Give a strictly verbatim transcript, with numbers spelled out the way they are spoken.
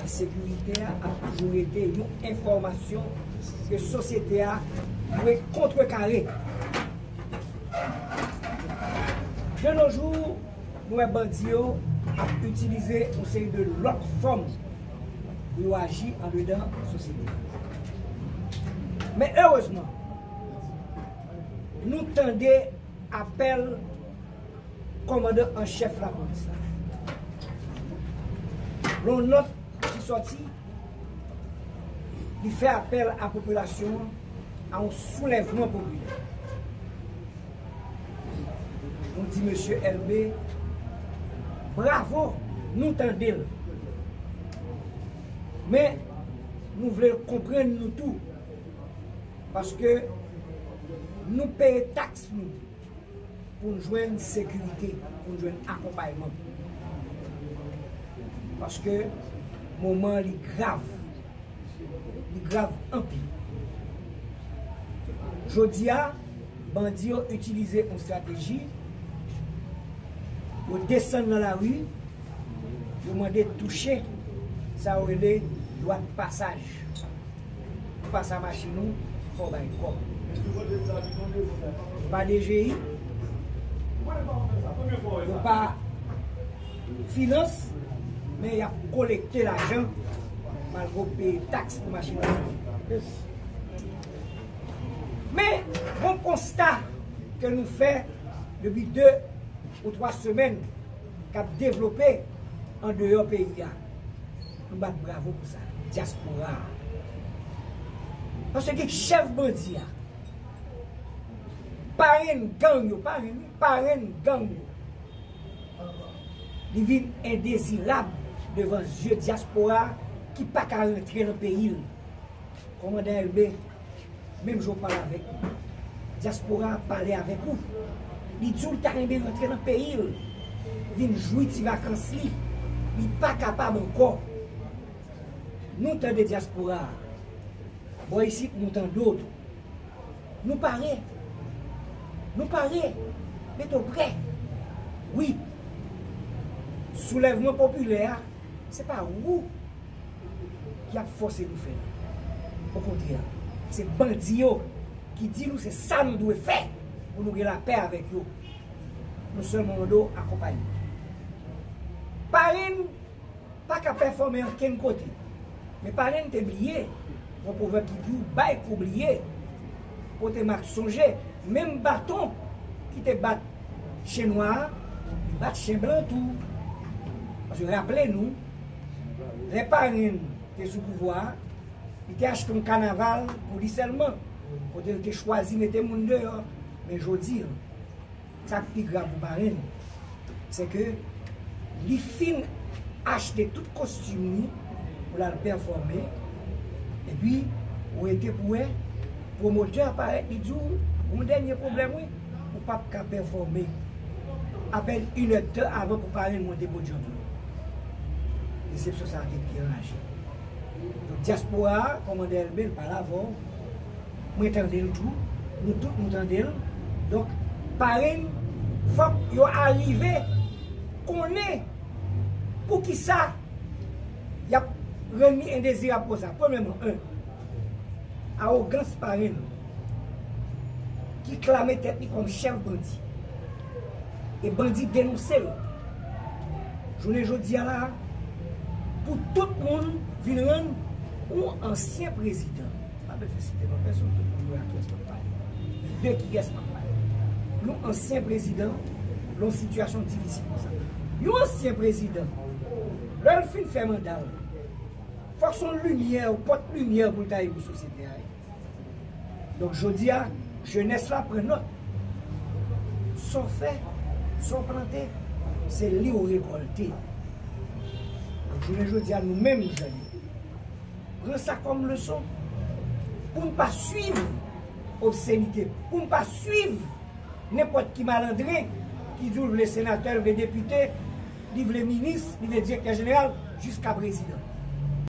Sekirite a ap toujou rete yon enfòmasyon ke sosyete a dwe kontrekare. De nos jours, nou wè bandi yo ap itilize yon seri de lòt fòm pou yo aji andedan sosyete a. Men erezman, nou tande apèl kòmandan an chèf lapolis la. Yon nòt ki sòti, li fè apèl a popilasyon an a yon soulèvman popilè. Nou di mesye Elbé, bravo, nou tande l. Men, nou vle l konprann nou tou. Paske nou peye taks nou pou n jwenn sekirite, pou n jwenn akonpayman. Paske moman an li grav. Li grav anpil. Jodi a, bandi yo itilize yon estrateji, yo desann nan lari, yo mande touche sa yo rele dwa de pasaj. Pou pase a machin ou, fò w bay kòb. Yo pa D G I, yo pa finans, men y ap kolekte lajan malgre w peye taks pou machin nan. Men, bon konsta ke nou fè depi de ou twa semèn k ap devlope andeyò peyi a. Nou bat bravo pou sa. Dyaspora a. Paske chèf bandi a, parenn gang yo, parenn, wi, parenn gang yo, li vin endezirab devan zye dyaspora a ki pa ka rantre nan peyi l. Kòmandan Elbé, menm jan w pale avèk nou, dyaspora a pale avèk ou. Li di w l ta renmen rantre nan peyi l, vin jwi ti vakans li. Li pa kapab ankò. Nou tande dyaspora a. Bò isit, nou tande w tou. Nou pare. Nou pare. Mete w prè. Wi. Soulèvman popilè a, se pa ou ki ap fòse nou fè l. Okontrè, se bandi yo ki di nou se sa nou dwe fè pou nou gen lapè avèk yo. Nou sèlman mande w akonpay nou. Parenn pa ka pèfòme ankenn kote. Men parenn te bliye yon pwovèb ki di w bay kou bliye, pote mak sonje, menm baton ki te bat chen nwa a, li bat chen blan tou. Paske raple nou, lè parenn te sou pouvwa a, li te achte yon kanaval pou li sèlman, kote l te chwazi mete moun deyò. Men jodi a, sa k pi grav pou parenn, se ke li fin achte tout kostim li pou l al pèfòme, epi ou rete pou wè pwomotè a parèt, li di w, "Gon dènye pwoblèm, wi, ou p ap ka pèfòme." Apèn inèdtan avan pou parenn monte podyòm nan. Resepsyon sa a te pi raje. Donk, dyaspora a, kòmandan Elbé, l pale avè w. Mwen tande l tou. Nou tout, nou tande l. Donk, parenn, fòk yo arive konnen poukisa y ap rann li endezirab konsa. Premyèman, en, awogans parenn ki klame tèt li kòm chèf bandi. E bandi denonse l. Jounen jodi a la, pou tout moun vin rann yon ansyen prezidan, m pa bezwen site non pèsonn, tout moun wè a kiyès m ap pale, de kiyès m ap pale. Yon ansyen prezidan, yon sitiyasyon difisil konsa. Yon ansyen prezidan, lè l fin fè manda l, fòk se yon limyè, yon pòt limyè pou l ta ye pou sosyete a. Donk, jodi a, jenès la pran nòt. Sa w fè, sa w plante, se li w rekòlte. Donk, jounen jodi a, nou menm, jèn yo, pran sa kòm leson pou n pa swiv obsenite, pou n pa swiv nenpòt ki malandren ki di w vle senatè, l vle depite, li vle minis, li vle direktè jeneral, jiska prezidan.